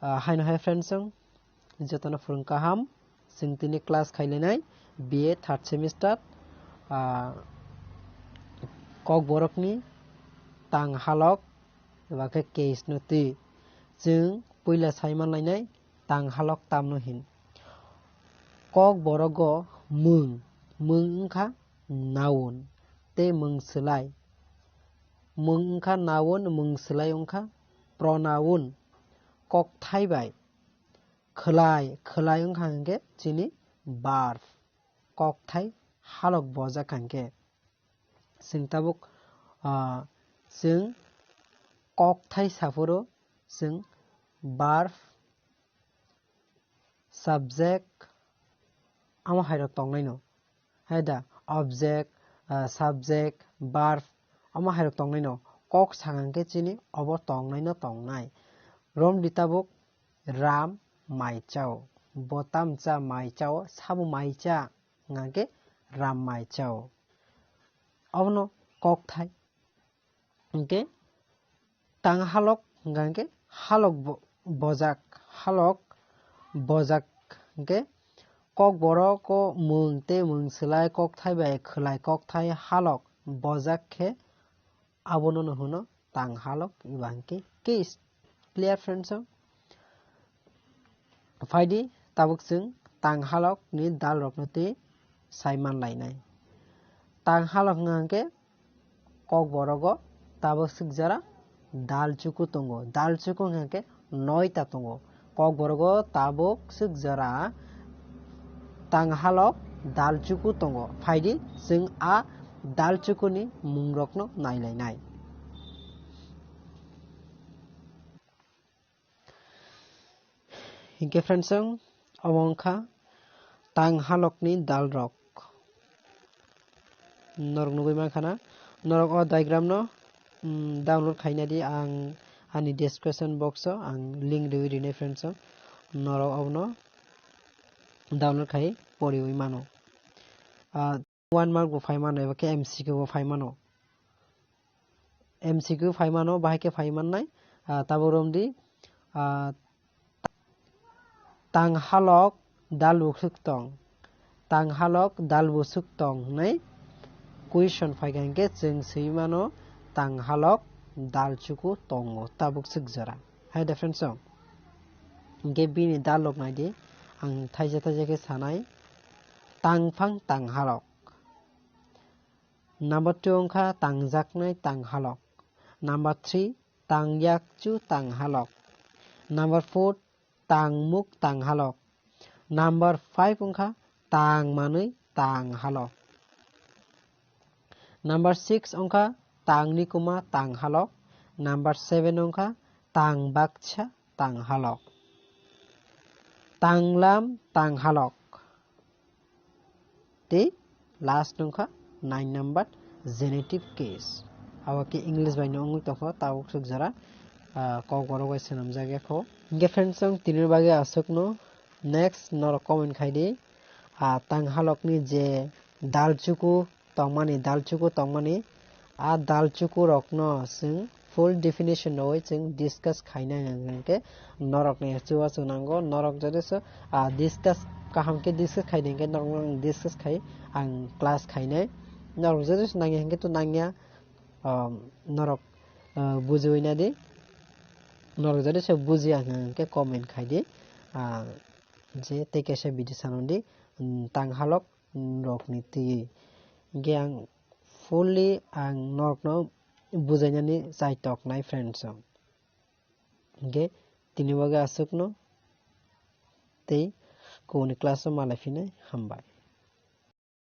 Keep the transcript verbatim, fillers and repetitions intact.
Ah, haino hai friends, chwng jotono phwrwng kaham. Chwng tini class khailainai B A third semester, ah, Kokborokni tang halok eba khe case no twi. Chwng puila saiman lainai tang halok tamno hin. Kokborogo mung, mung wngkha noun tei mung swlai. Mung wngkha noun, mung swlai wngkha pronoun. Kokthai bai khwlai, khwlai wngkha hwnkhe chini verb. Kokthai halok bojak hwnkhe. Chwng tabuk, ah, chwng kokthai saphuru chwng verb, subject, amo hairok tongnaino. Hai da, object, ah, subject, verb, amo hairok tongnaino. Kok sakang khe chini obo tongnaino tongnai. Romdi tabuk Ram mai chao. Bo tamcha mai chao, sabo mai cha, hwnkhe Ram mai chao. Obono kokthai. Hwnkhe tang halok hwnkha hwnkhe halok bo-, bojak, halok bojak hwnkhe kokborok o mung tei mung swlai kokthai bai khwlai kokthai halok bojak khe abono no hwno tang halok eba hwnkhe case. Clear friends? Phaidi tabuk chwng tang halok ni dal rokno twi saiman lainai. Tang halok hwnkha hwnkhe kokborogo tabuk swk jora dal chuku tongo. Dal chuku hwnkha hwnkhe noita tongo. Kokborogo tabuk swk jora tang halok dal chuku tongo. Phaidi chwng a dal chukuni mungrokno nailainai. Hinkhe friends, omo wngkha tang halokni dalrok. Norok nugwi mankha na, norok o diagram no, mm, download khaina di, ang ani description box o ang link riwi rinai friends, norok obono download khai poriwi mano. Ah, one mark bo phai mano, eba khe M C Q bo phai mano. M C Q phai mano, bahai khe phai mannai, ah, tabuk romdi, ah, tang halok dal bwswk tong, tang halok dal bwswk tong hwnwi question phaikha hinkhe chwng swi mano tang halok dal chuku tongo tabuk swk jora. Hai da friends, o hinkhe bini dal rok naidi, ang thaisa thaisa khe sanai, tangphang tang halok. Number two wngkha tangjaknai tang halok. Number three, tang yakchu tang halok. Number four, tang muk tang halok. Number five wngkha tang manwi tang halok. Number six wngkha tang nikuma tang halok. Number seven wngkha tang baksa tang halok. Tanglam tang halok. Tei last wngkha nine number genitive case. Abo khe English bai no wngwi tongkha, tabuk swk jora, ah, kokborok bai swnamjak ya kho. Hinkhe friends, chwng tini bagwi aswkno. Next norok comment khai di, ah, tang halokni je dal chuku tongmani, dal chuku tongmani, a dal chuku rokno chwng full definition rwui chwng discuss khainai, hwnkhe norokni chubachu nango, norok jodi se, ah, discuss kaham khe discuss khaidi hinkhe norokno ang discuss khai, ang class khainai. Norok jodi se nangya hinkhe to nangya, um, norok, ah, bujiui nadi. Norok jodi se bujiya hinkhe comment khaidi, ah, je tei kaisa video sanadi, um, tang halok rokni twi. Hinkhe ang fully ang norokno bujainani chaitok nai friends o. Hinkhe tini bagwi aswkno tei kubuni class o malai phinai, hambai.